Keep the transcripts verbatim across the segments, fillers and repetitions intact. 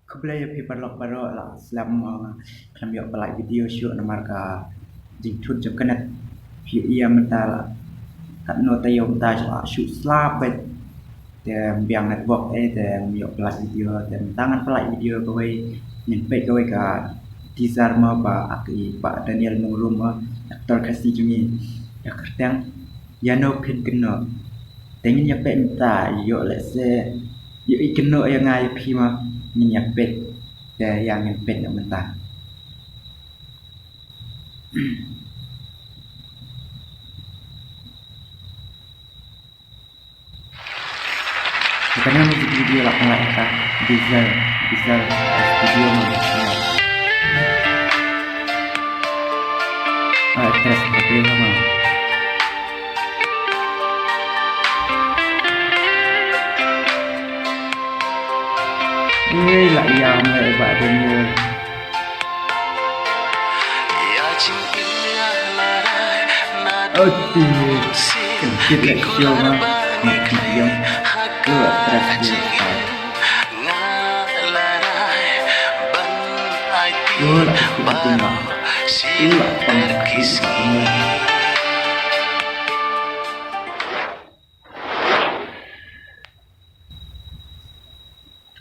Khublei ïa phi paralok baroh, la slem mo nga khlem ïoh pynlait video shuh namar ka jingthut jong ka net. Phi ïa mynta la katno taïew mynta la shu slap beit. Te biang network eh te ngam ïoh pynlait video, te mynta ngan pynlait video kawei, ngin peit kawei ka teaser mo ba aki Bah Daniel Nongrum mo, actor Khasi jong ngi, ïa kyrteng Ïa No Phin Kynnoh. Te ngin ïa peit mynta, ïoh lehse ïoh i kynnoh ïa nga ïa phi mo, ngin ïa peit. Te ïa ngin peit noh mynta. Te kane music video la pynlait ha ka Diesel, Diesel Studio mo. Ah, actress ha ka mo. Ei, la ïam leh Bah Daniel. Oti, kan kit leh show ma. Kan kit ïam. Tua, terus dia. Tua, la kit ïam. Tua, la pang kit ïam.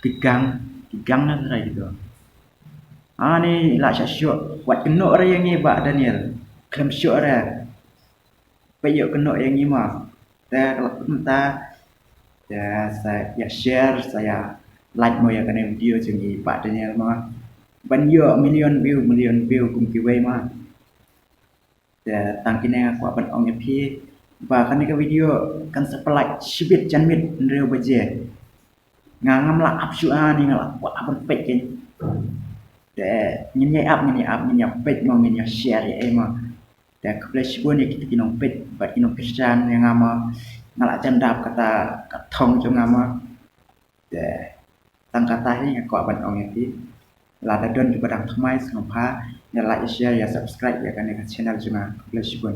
Ki gang, ki gang na trai gitu. Ani la sha shuh, wat kynnoh re ïa ngi Bah Daniel. Khlem shuh re. Peit ïoh kynnoh ïa ngi mo. Te ka la mynta. Te sa ïa share, sa ïa like mo ïa kane video jong i Bah Daniel mo. Ban ïoh million view, million view kum kiwei mo. Te tang kine nga kwah ban ong ïa phi ba kane ka video kan sa pynlait shibit janmiet hynriew baje. Nga ngam lah up shuh ani, nga lah kwah ban peit kein. Te ngin ïa up, ngin ïa up, ngin ïa peit mo, ngin ïa share ïa ei mo. Te khublei shibun ïa kita ki nongpeit bad ki nongkyrshan ïa nga mo. Nga lah jan dap kata ka thong jong nga mo. Te tang kata hi nga kwah ban ong ïa phi. Lada don kiba dang thymmai sngewbha ïa like, ïa share, ïa subscribe ïa kane ka channel jong nga. Khublei shibun.